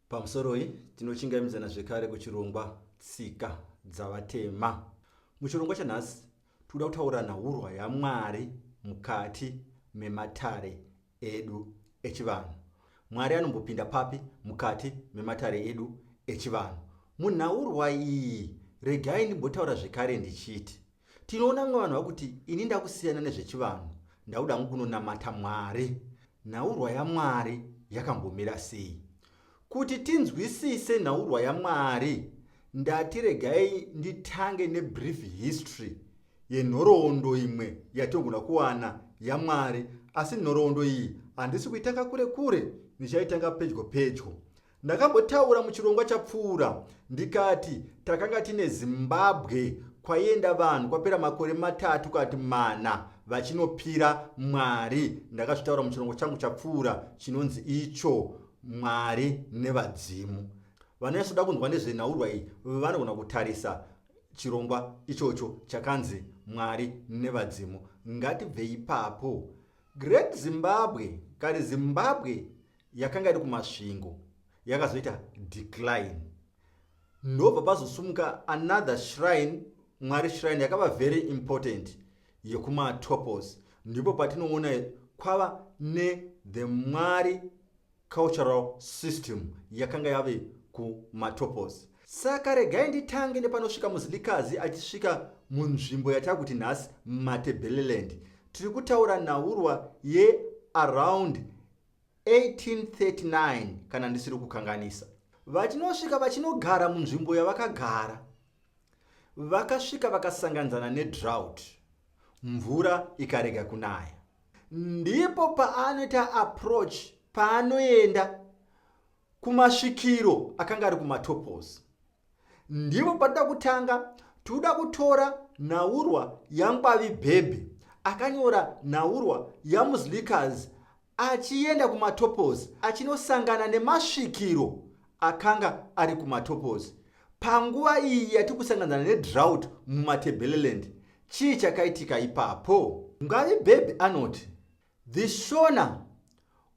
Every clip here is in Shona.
Pamusoroi tinochingamidzana zvekare kuchirongwa Tsika dzaVatema. Muchirongwa chanhasi tikuda kutaura nhaurwa yaMwari mukati mematare edu echivanhu. Mwari anombopinda papi mukati mematare edu echivanhu? Munhaurwa iyi regai ndimbotaura zvekare ndichiti Tinoona vamwe vanhu vakuti ini ndakusiyana nezvechivanhu ndakuda hangu kunonamata Mwari. Nhaurwa yaMwari yakambomira sei? Kuti tinzwisise nhaurwa yaMwari ndati regai nditange nebrief history yenhoroondo imwe yatinogona kuwana yaMwari asi nhoroondo iyi handisi kuitanga kure kure ndichaitanga pedyo pedyo. Ndakambotaura muchirongwa chapfuura ndikati takanga tine Zimbabwe kwaienda vanhu kwapera makore matatu kati mana vachinopira Mwari. Ndakazvitaura muchirongwa changu chapfuura chinonzi icho Mwari nevadzimu. Vanonyatsoda kunzwa nezvenhaurwa iyi vanogona kutarisa chirongwa ichocho chakanzi Mwari nevadzimu. Ngatibvei ipapo. Great Zimbabwe kare Zimbabwe yakanga iri kuMasvingo yakazoita decline ndobva pazosumuka another shrine Mwari shrine yakava very important yekumatopos ndipo patinoona kwava ne the Mwari cultural system yakanga yave kumatopos. Saka regai nditange nepanosvika Muzilikazi achisvika munzvimbo yatakuti nhasi Matebeleland. Tiri kutaura nhaurwa yearound 1839 kana ndisiri kukanganisa. Vachinosvika vachinogara munzvimbo yavakagara. Vakasvika vakasanganzana nedrought, mvura ikarega kunaya. Ndipo paanoita approach paanoenda kumasvikiro akanga ari kumatopos. Ndipo patoda kutanga tikuda kutora nhaurwa yaNgwavi Bhebhe akanyora nhaurwa yaMuzlikazi achienda kumatopos achinosangana nemasvikiro akanga ari kumatopos. Panguva iyi yatiri kusanganzana nedrought muMatebeleland, chii chakaitika ipapo? Ngwavi Bhebhe anoti The Shona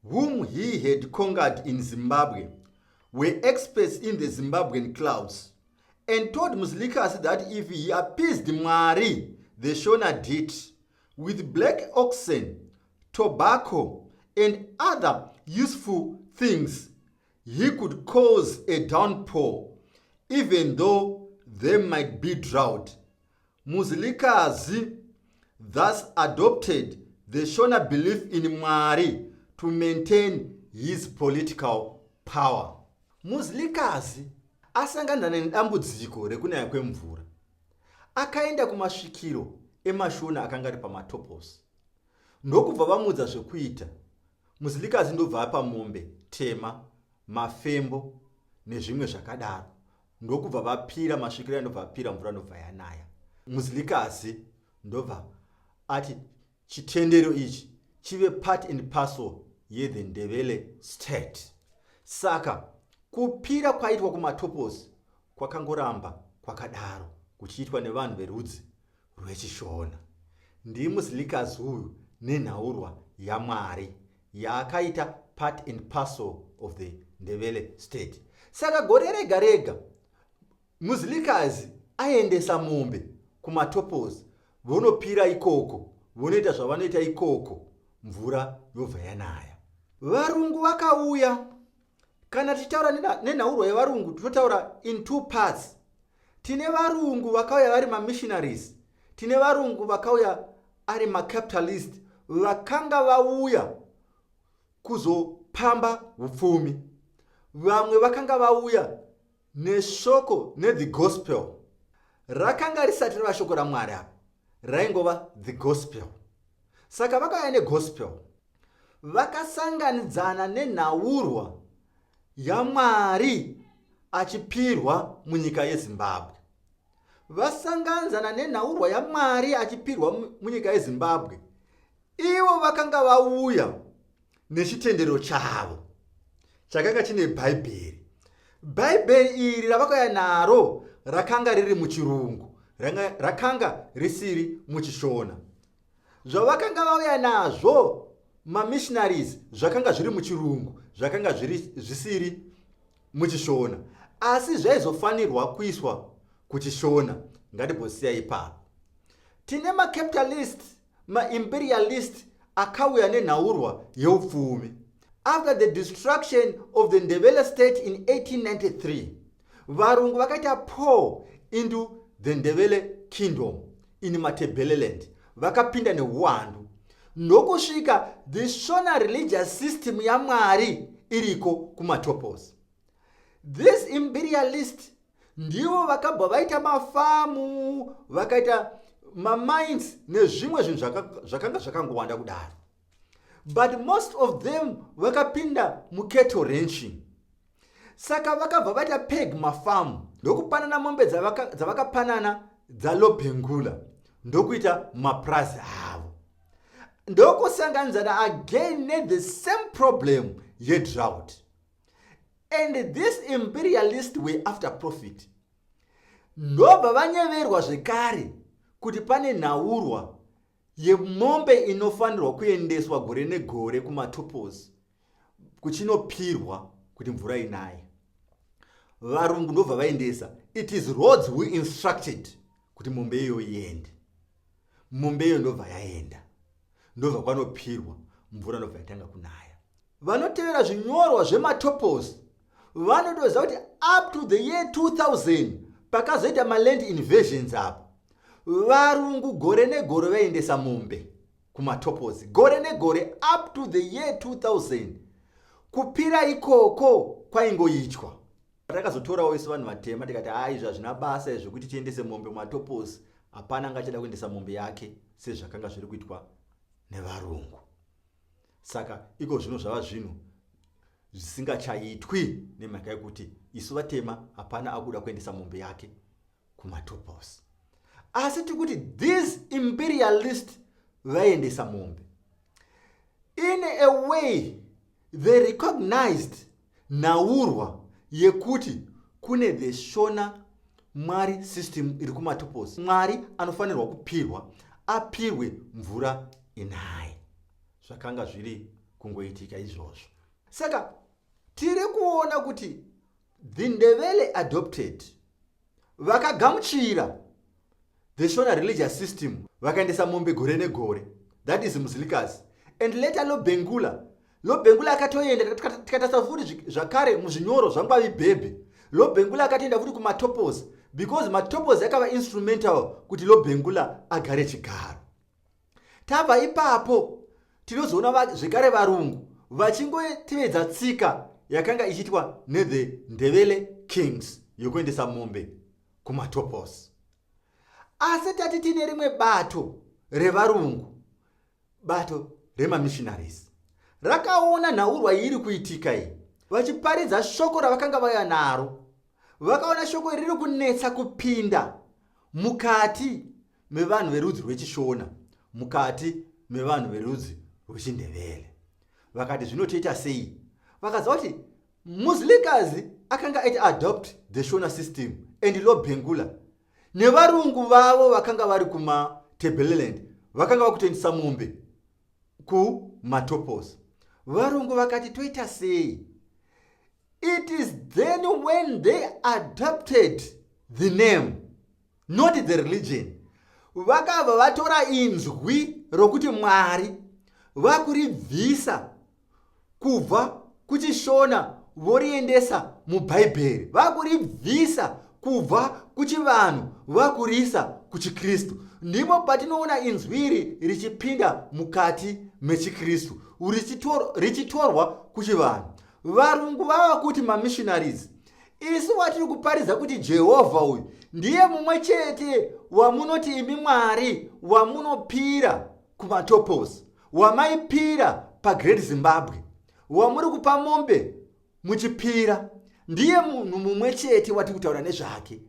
whom he had conquered in Zimbabwe were experts in the Zimbabwean clouds and told Muzilikazi that if he appeased Mwari, the Shona did, with black oxen, tobacco and other useful things, he could cause a downpour even though there might be drought. Muzilikazi thus adopted the Shona belief in Mwari to maintain his political power. Muzilikazi asangana nedambudziko rekunaya kwemvura, akaenda kumasvikiro emaShona akanga ari paMatopos ndokubva vamuudza zvekuita. Muzilikazi ndobva apa mombe tema, mafembo nezvimwe zvakadaro ndokubva vapira masvikiro aya ndobva apira mvura ndobva yanaya. Muzilikazi ndobva ati chitendero ichi chive part and parcel yethe Ndebele state. Saka kupira kwaitwa kumatoposi kwakangoramba kwakadaro kuchiitwa nevanhu verudzi rwechiShona. NdiMuzilikazi uyu nenhaurwa yaMwari yaakaita part and parcel of the Ndebele state. Saka gore rega rega Muzilikazi aiendesa mombe kumatopos vonopira ikoko vonoita zvavanoita ikoko mvura yobva yanaya. Varungu vakauya. Kana tichitaura nenhaurwa yevarungu tinotaura in two parts. Tine varungu vakauya vari mamissionaries, tine varungu vakauya ari macapitalist vakanga vauya kuzopamba upfumi. Vamwe vakanga vauya neshoko nethe gospel. Rakanga risati rava shoko raMwari apa, raingova the gospel. Saka vakauya negospel vakasanganidzana nenhaurwa yaMwari achipirwa munyika yeZimbabwe. Vasanganzana nenhaurwa yaMwari achipirwa munyika yeZimbabwe, ivo vakanga vauya nechitendero chavo chakanga chine Bhaibheri. Bhaibheri iri ravakauya naro rakanga riri muchirungu, rakanga risiri muchiShona. Zvavakanga vauya nazvo mamissionaries zvakanga zviri muchirungu, zvakanga zvisiri muchishona asi zvaizofanirwa kuiswa kuchishona. Ngatimbosiya ipapo. Tine macapitalist, maimperialist akauya nenhaurwa yeupfumi. After the destruction of the Ndebele state in 1893, varungu vakaita pour into the Ndebele kingdom in Matebeleland, vakapinda neuwandu ndokusvika the Shona religious system yaMwari iriko kuMatopos. This imperialist ndivo vakabva vaita mafamu, vakaita mamines nezvimwe zvinhu zvakanga zvakangowanda kudaro, but most of them vakapinda mucattle ranching. Saka vakabva vaita peg mafamu, ndokupanana mombe dzavakapanana dzaLobhengula, ndokuita mapurazi avo, ndokusanganidzana again nethe same problem yedrought. And this imperialist were after profit, ndobva vanyeverwa zvekare kuti pane nhaurwa yemombe inofanirwa kuendeswa gore negore kuMatopos kuchinopirwa kuti mvura inaye. Varungu ndobva vaendesa. It is Rhodes who instructed kuti mombe iyoyo iende. Mombe iyo ndobva yaenda, ndobva kwanopirwa, mvura ndobva yatanga kunaya. Vanotevera zvinyorwa zveMatopos vanotoziva kuti up to the year 2000, pakazoita maland invasions apo, varungu gore negore vaendesa mombe kuMatopos, gore negore up to the year 2000. Kupira ikoko kwaingoitwa. Takazotorawo isu vanhu vatema tikati, hai, izvi hazvina basa zvekuti tiendese mombe kuMatopos. Hapana anga achada kuendesa mombe yake sezvakanga zviri kuitwa nevarungu. Saka iko zvino zvava zvinhu zvisingachaitwi nemhaka yekuti isu vatema hapana akuda kuendesa mombe yake kuMatopos. Asi tikuti these imperialist vaendesa mombe. In a way they recognized nhaurwa yekuti kune the Shona Mwari system iri kuMatopos. Mwari anofanirwa kupirwa, apirwe mvura inaye. Zvakanga zviri kungoitika izvozvo. Saka tiri kuona kuti the Ndebele adopted, vakagamuchira the Shona religious system, vakaendesa mombe gore negore. That is Mzilikazi and later Lobengula. Lobengula akatoenda. Tikatarisa futi zvakare muzvinyoro zvaNgwavi Bhebhe, Lobengula akatoenda futi kuMatopos because Matopos yakava instrumental kuti Lobengula agare chigaro. Tabva ipapo, tinozoona zvekare varungu vachingotevedza tsika yakanga ichiitwa nethe Ndebele kings yokuendesa mombe kuMatopos. Asi tati tine rimwe bato revarungu, bato remamissionaries, rakaona nhaurwa iri kuitika iyi. Vachiparidza shoko ravakanga vauya naro, vakaona shoko riri kunetsa kupinda mukati mevanhu verudzi rwechiShona, mukati mevanhu verudzi rwechiNdevele. Vakati, zvinotoita sei? Vakaziva kuti Muzilikazi akanga aita adopt the Shona system and Lobengula nevarungu vavo vakanga vari kuMatebeleland vakanga vakutoendesa mombe kuMatopos. Varungu vakati, toita sei? It is then when they adopted the name, not the religion. Vakabva vatora inzwi rokuti Mwari, vakuribvisa kubva kuchiShona voriendesa muBhaibheri, vakuribvisa kubva kuchivanhu vakurisa kuchiKristu. Ndipo patinoona inzwi iri richipinda mukati mechiKristu, richitorwa kuchivanhu. Varungu vava kuti, mamissionaries, isu watiri kuparidza kuti Jehovha uyu ndiye mumwe chete wamunoti imi Mwari wamunopira kuMatopos, wamaipira paGreat Zimbabwe, wamuri kupa mombe muchipira, ndiye munhu mumwe chete watiri kutaura nezvake.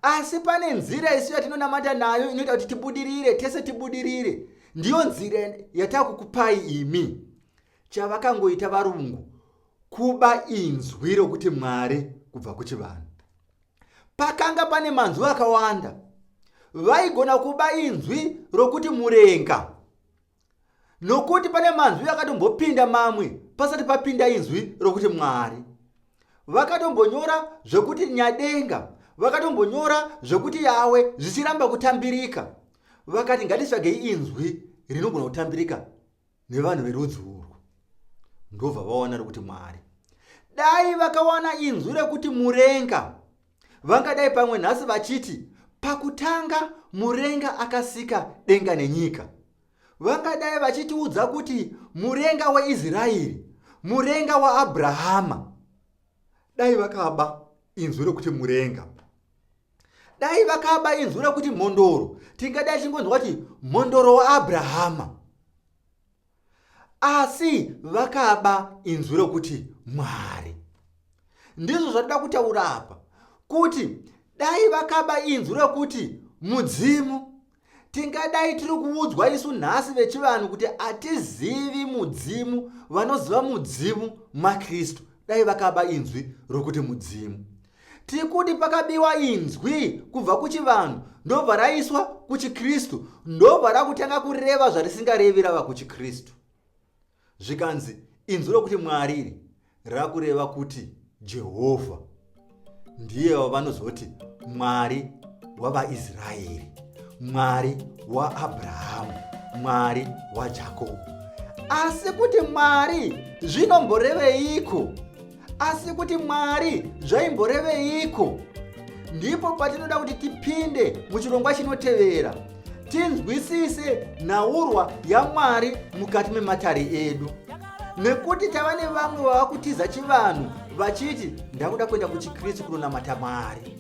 Asi pane nzira isu yatinonamata nayo inoita kuti tibudirire tese, tibudirire. Ndiyo nzira yatakukupai imi. Chavakangoita varungu kuba inzwi rokuti Mwari kubva kuchivanhu. Pakanga pane manzwi akawanda. Vaigona kuba inzwi rokuti murenga, nokuti pane manzwi akatombopinda mamwe pasati papinda inzwi rokuti Mwari. Vakatombonyora zvekuti Nyadenga, vakatombonyora zvekuti Yawe, zvichiramba kutambirika. Vakati ngatitsvagei inzwi rinogona kutambirika nevanhu verudzi urwu, ndobva vawana rekuti Mwari. Dai vakawana inzwi rekuti Murenga, vangadai pamwe nhasi vachiti pakutanga Murenga akasika denga nenyika. Vangadai vachitiudza kuti Murenga weIsraeri, Murenga waAbrahama. Dai vakaba inzwi rekuti Murenga, dai vakaba inzwi rekuti Mhondoro, tingadai tichingonzwa kuti Mhondoro waAbrahama. Asi vakaba inzwi rokuti Mwari. Ndizvo zvatoda kutaura apa, kuti dai vakaba inzwi rokuti mudzimu, tingadai tiri kuudzwa isu nhasi vechivanhu kuti hatizivi mudzimu, vanoziva mudzimu maKristu. Dai vakaba inzwi rokuti mudzimu. Tiri kuti pakabiwa inzwi kubva kuchivanhu, ndobva raiswa kuchiKristu, ndobva rakutanga kureva zvarisingarevi rava kuchiKristu. Zvikanzi inzwi rokuti Mwari iri rakureva kuti Jehovha, ndiye wavanozoti Mwari wavaIsraeri, Mwari waAbrahamu, Mwari waJakobho. Asi kuti Mwari zvinomboreveiko? Asi kuti Mwari zvaimboreveiko? Ndipo patinoda kuti tipinde muchirongwa chinotevera, tinzwisise nhaurwa yaMwari mukati mematare edu, nekuti tava nevamwe vava kutiza chivanhu vachiti ndakuda kuenda kuchiKristu kunonamata Mwari.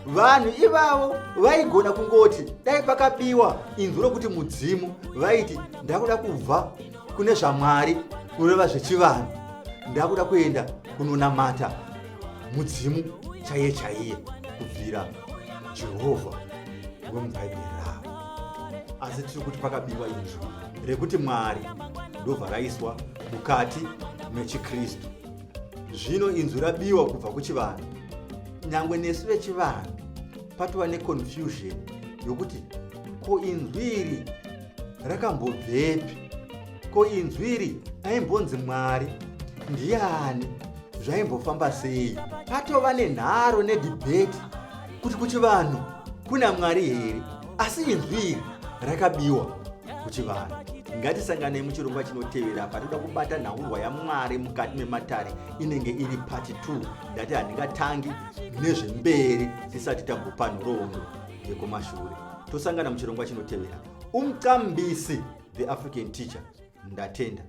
Vanhu ivavo vaigona kungoti dai pakabiwa inzwi rokuti mudzimu, vaiti ndakuda kubva kune zvaMwari, kureva zvechivanhu, ndakuda kuenda kunonamata mudzimu chaiye chaiye, kubvira Jehovha wemubhaibheri ravo. Asi tiri kuti pakabiwa inzwi rekuti Mwari, ndobva raiswa mukati mechiKristu. Zvino inzwi rabiwa kubva kuchivanhu, nyangwe nesu vechivanhu patova neconfusion yokuti ko inzwi iri rakambobvepi, ko inzwi iri aimbonzi Mwari ndiani, zvaimbofamba sei? Patova nenharo nedhibheti kuti kuchivanhu kuna Mwari here, asi inzwi iri rakabiwa kuchivanhu. Ngatisanganei muchirongwa chinotevera patinoda kubata nhaurwa yaMwari mukati mematare, inenge iri part 2. Ndati handingatangi nezvemberi tisati tambopa nhoroondo yekumashure. Tosangana muchirongwa chinotevera. Umcambisi, the African Teacher. Ndatenda.